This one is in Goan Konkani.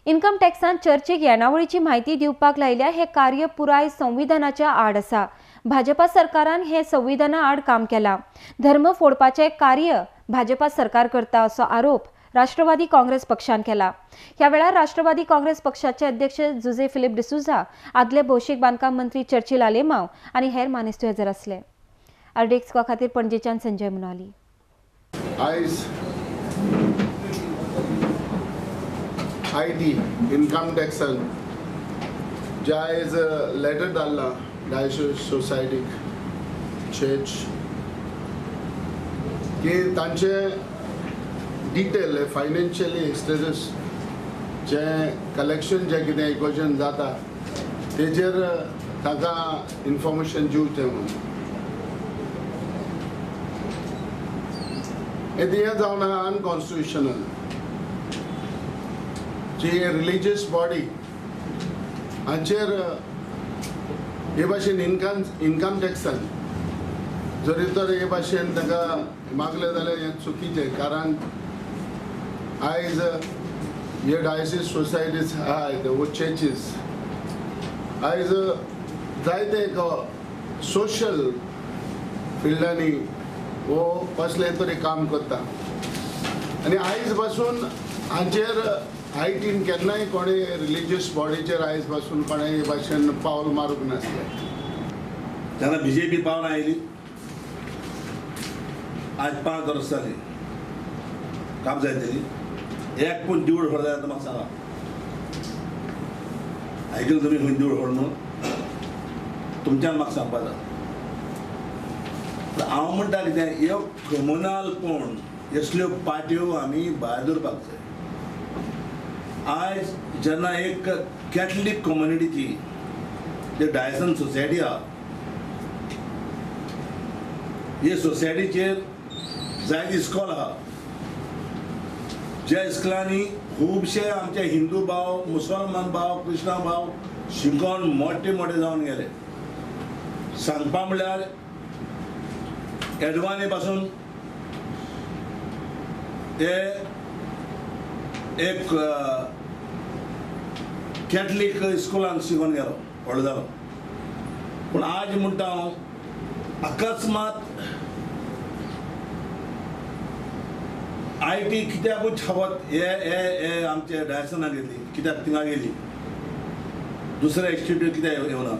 इन्कम टॅक्सान चर्चीक येणावळीची म्हायती दिवपाक लायल्या हे कार्य पुराय संविधानाच्या आड आसा। भाजपा सरकारान हे संविधाना आड काम केला। धर्म फोडपाचे कार्य भाजपा सरकार करता असो आरोप राष्ट्रवादी काँग्रेस पक्षान केला। ह्या वेळार राष्ट्रवादी काँग्रेस पक्षाचे अध्यक्ष जुजे फिलिप डिसुझा, आदले भौशीक बांदकाम मंत्री चर्चिल आलेमाव आनी हेर मानेस्त हजर आसले। आरडीएक्स खातीर पणजेच्यान संजय मुनाली। आयज IT income टॅक्सान जे आयज लेटर धाडला डायसिस सोसायटीक चर्च की तांचे डिटेल फायनान्शियली स्टेटस जे कलेक्शन जे कितें इक्वेशन जाता तेजेर ताका इन्फॉर्मेशन दिवचें म्हणून। हें जावन आहा अनकॉन्स्टिट्युशनल। जी रिलीजियस बॉडी हांचेर हे भाशेन इनकम टॅक्सान जरी तर हे भाशेन ताका मागलें जाल्यार हें चुकीचें, कारण आयज हे डायसिस सोसायटीज आहाय वो चर्चीस आयज जायते एक सोशल फिल्डांनी वो कसलें तरी काम करता आनी आयज पासून हांचेर आयटीन केन्नाय कोणे रिलीजियस बॉडीचेर आयज पासून कोणे हे भाशेन पावल मारूंक नासलें। जेन्ना बीजेपी पावन आयली आज 5 वर्सां जाली काम जायतली एक पूण देवूळ व्हड जाय म्हाका सांगा, आयकलें तुमी खंय देवूळ व्हड म्हणून तुमच्यान म्हाका सांगपा जाय। हांव म्हणटा कितें, ह्यो कम्युनलपण असल्यो पार्ट्यो आमी भायर दवरपाक जाय। आयज जेन्ना एक कॅथलीक कम्युनिटीची जे डायसन सोसायटी आहा, हे सोसायटीचेर जायते इस्कॉल आहा, ज्या इस्कॉलांनी खुबशे आमचे हिंदू भाव, मुसलमान भाव, क्रिस्तांव भाव शिकोन मोठे मोठे जावन गेले। सांगपा म्हणल्यार एडवाने पासून ते एक कॅथलीक इस्कॉलान शिकोन गेलो, व्हडलो जालो। पूण आज म्हणटा हांव अकस्मात I T कित्याकूच खबर हे हे हे आमचे डायसना घेतली, कित्याक थिंगा गेली, दुसरे इन्स्टिट्यूट कित्याक येवना।